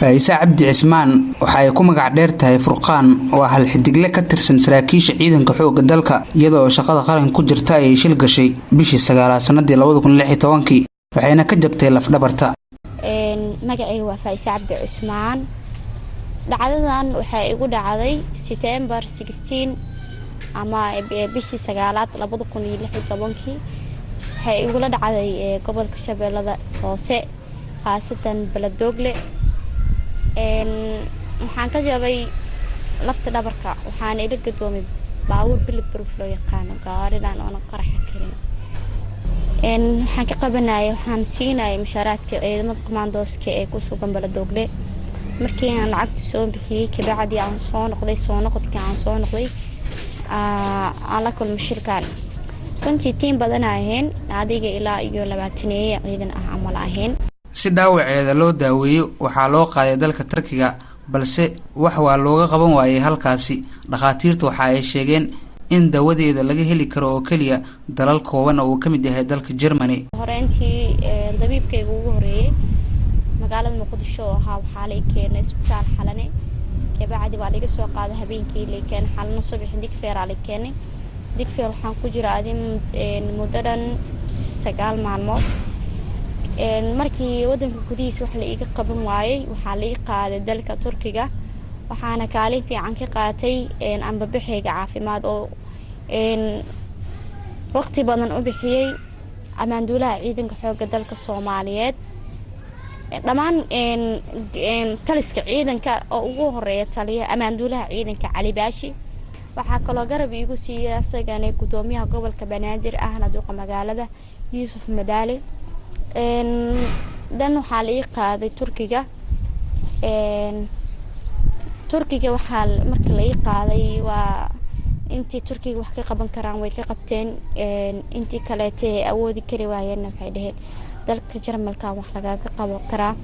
Faa'ise Cabdi Cismaan waxa ay ku magac dheer tahay Furqaan. Waa hal xidigle ka tirsan saraakiisha ciidanka xoogga dalka. Iyada oo shaqada qaranka ku jirta ayay shil gashay bishii 9aad sanadii 2016-kii, waxayna ka jabtay lafdhabarta. Magacayga waa Faa'ise Cabdi Cusmaan. Dhacdadan waxay igu dhacday September 16 ama bishii 9aad 2016-kii. Waxay igula dhacday gobolka Shabeellada Hoose, khaasatan Beledoogle. Waxaan ka jabay lafta dhabarka, waxaana ila gadoomay baabuur bullet proof loo yaqaano, gawaaridan oona qaraxa karin. Waxaan ka qabanaya, waxaan siinaya mushaaraadka ciidamada commandoska ee ku sugan Beledoogle. Markii aan lacagta soo bixiyey kabacdii aan soo noqday, soo noqodkii aan soo noqday aan la kulmay shilkan. Runtii team badan ahayn, adiga ilaa iyo 20-eeye ciidan ah camal ahayn. Si dhaawaceeda loo daaweeyo waxaa loo qaaday dalka Tarkiga, balse wax waa looga qaban waayay halkaasi. Dhakhaatiirta waxa ay sheegeen in dawadeeda laga heli karo oo keliya dalal kooban oo uu ka mid yahay dalka Germany. Horeyntii dabiibkayga ugu horeeyey magaalada Muqdisho oo ahaa, waxaa la keenay isbitaal Xalane. Kabacdi waa laga soo qaaday, habeenkii la keenay Xalano, subaxi Digfeeraa la keenay. Digfeer waxaan ku jira adi muddo dhan 9 maalmood. Markii wadanka gudihiisa wax la iiga qaban waayey, waxaa la ii qaaday dalka Turkiga. Waxaana kaalin fiican ka qaatay ambabaxeyga caafimaad oo waqti badan u bixiyey amaanduulaha ciidanka xooga dalka Soomaaliyeed, dhammaan taliska ciidanka oo ugu horeeya taliya amaanduulaha ciidanka Cali Baashi. Waxaa kaloo garab iigu siiyey asagana gudoomiyaha gobolka Banaadir, ahna duqa magaalada, Yuusuf Madaale. Dan waxaa la ii qaaday Turkiga. Turkiga waxaa marka la ii qaaday, waa intii Turkiga wax ka qaban karaan way ka qabteen. Intii kaleete ay awoodi kari waayeenna waxay dhaheen dalka Jarmalka wax lagaaga qaban karaa.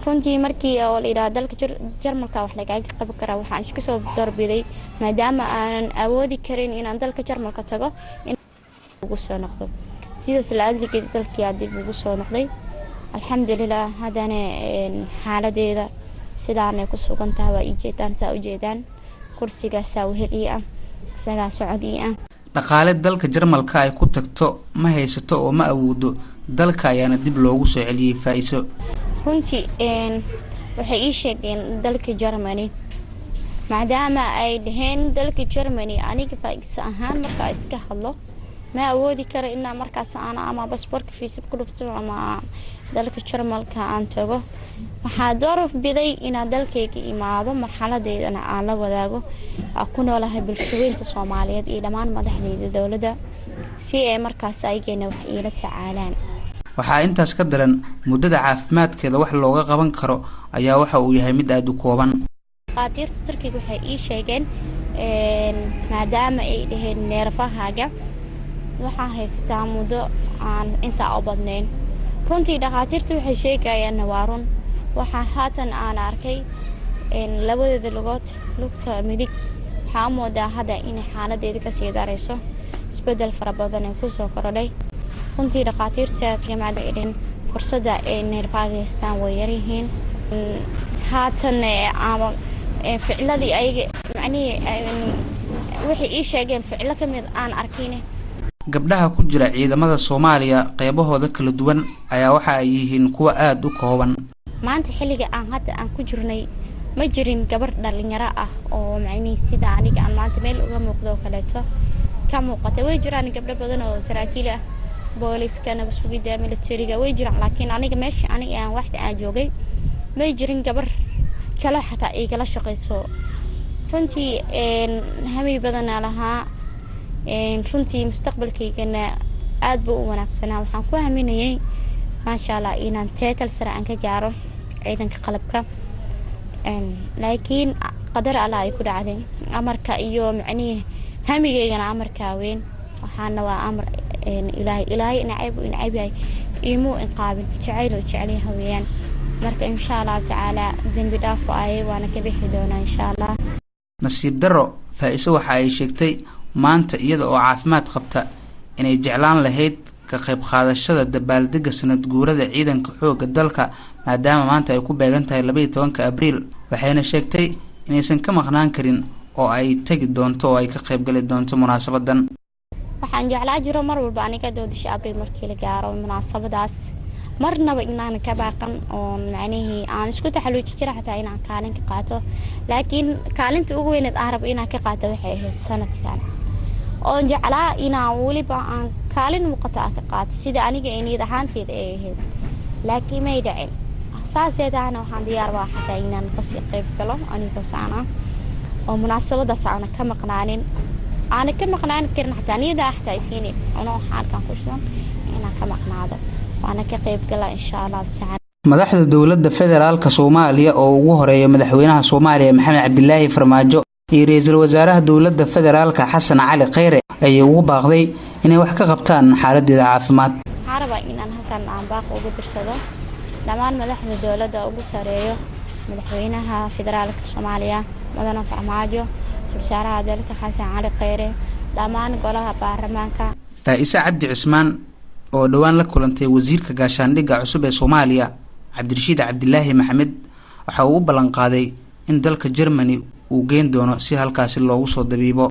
Runtii markii oo la yidhaha dalka Jarmalka wax lagaaga qaban karaa, waxaan iska soo doorbiday, maadaama aanan awoodi karin inaan dalka Jarmalka tago, in ugu soo noqdo. Sidaas la adligeed dalkii dib ugu soo noqday, alxamdulilah. Haddana xaaladeeda sidaanay ku sugan tahay, waa ii jeedaan, saa ujeedaan. Kursigaasaa wehel ii ah, isagaa socod ii ah. Dhaqaale dalka Jarmalka ay ku tagto ma haysato oo ma awoodo. Dalka ayaana dib loogu soo celiyey Faa-iso. Runtii waxay ii sheegeen dalka Germany, maadaama ay dhaheen dalka Germany, aniga Faa-iso ahaan markaa iska hadlo, ma awoodi karo inaa markaas aan ama basboorka fiisa ku dhufto ama dalka Jarmalka aan tago. Waxaa door biday inaan dalkayga imaado, marxaladeydana aan la wadaago ku noolahay bulshaweynta Soomaaliyeed iyo dhammaan madaxdeyda dowladda, si ay markaas ayagana wax iila tacaalaan. Waxaa intaas ka daran, muddada caafimaadkeeda wax looga qaban karo ayaa waxa uu yahay mid aada u kooban. Dhakhaatiirta Turkiga waxay ii sheegeen, maadaama ay dhaheen neerfahaaga waxaa haysataa muddo aan intaa u badnayn. Runtii dhakhaatiirta waxay sheegayaanna waa run. Waxaa haatan aan arkay labadeeda lugood, lugta midig waxaa u moodaa hadda inay xaaladeeda kasii darayso, isbedel fara badan ee kusoo korodhay. Runtii dhakhaatiirta jaamacadda ay dhaheen fursadda ay neerfaaga haystaan way yaryihiin. Haatan ama ficiladii ayaga macnihii waxay ii sheegeen ficilo kamid aan arkin. Gabdhaha ku jira ciidamada Soomaaliya qeybahooda kala duwan ayaa waxa ay yihiin kuwa aada u kooban. Maanta xilliga aan hadda aan ku jirnay ma jirin gabar dhalinyaro ah oo macnihii sida aniga aan maanta meel uga muuqdo oo kaleeto ka muuqata. Way jiraan gabdho badan oo saraakiil ah, booliska, nabad sugidda, militariga way jiraan, laakiin aniga meesha aniga aan waxda aan joogay may jirin gabar kale xataa igala shaqeyso. Runtii hami badanaa lahaa. Runtii mustaqbalkaygana aada buu u wanaagsanaa. Waxaan ku haminayay, maasha Allah, inaan title sare aan ka gaaro ciidanka qalabka, laakiin qadar Allah ay ku dhacday. Amarka iyo macnihii hamigeygana amarkaa weyn, waxaana waa amar Ilaahay. Ilaahay nacayb uu nacayb yahay imuu inqaabin, jacayl oo jecelyaha weeyaan. Marka insha Allahu tacaala dembi dhaaf waaye, waana ka bixi doonaa insha Allah. Nasiib darro, Faa-iso waxa ay sheegtay maanta iyada oo caafimaad qabta inay jeclaan lahayd ka qayb qaadashada dabaaldega sanad guurada ciidanka xoogga dalka, maadaama maadaama maanta ay ku beegan tahay 12-ka Abriil, waxayna sheegtay inaysan ka maqnaan karin oo ay tegi doonto oo ay ka qaybgali doonto munaasabadan. Waxaan jeclaa jiro mar walba aniga 1-da Abriil markii la gaaro munaasabadaas marnaba inaan ka baaqan, oon macnihii aan isku taxaluuji jira xataa inaan kaalin ka qaato. Laakiin kaalinta ugu weyneed aan rabo inaan ka qaato waxay ahayd sanadkan, oon jeclaa inaan weliba aan kaalin muuqata aan ka qaato sida aniga ay niyad ahaanteeda ay ahayd, laakiin may dhicin. Saasee tahana waxaan diyaar baa xataa inaan kasii qayb galo anigoo saan ah oo munaasabadaas aana ka maqnaanin, aana ka maqnaan karin, xataa niyada xataa isiinin anoo xaalkan ku shidan inaan ka maqnaado, waana ka qayb gala insha Allahu tacaala. Madaxda dowladda federaalka Soomaaliya oo ugu horeeya madaxweynaha Soomaaliya Maxamed Cabdilaahi Farmaajo iyo ra-iisul wasaaraha dowladda federaalka Xasan Cali Kheyre ayay ugu baaqday inay wax ka qabtaan xaaladeeda caafimaad. Waxaan rabaa inaan halkan aan baaq ugu dirsado dhammaan madaxda dowladda, ugu sareeyo madaxweynaha federaalka Soomaaliya mudane Farmaajo, ra-iisul wasaaraha dalka Xasan Cali Kheyre, dhammaan golaha baarlamaanka. Faa-ise Cabdi Cismaan oo dhowaan la kulantay wasiirka gaashaandhigga cusub ee Soomaaliya Cabdirashiid Cabdilaahi Maxamed, waxa uu u ballanqaaday in dalka Germany uu geyn doono si halkaasi loogu soo dabiibo.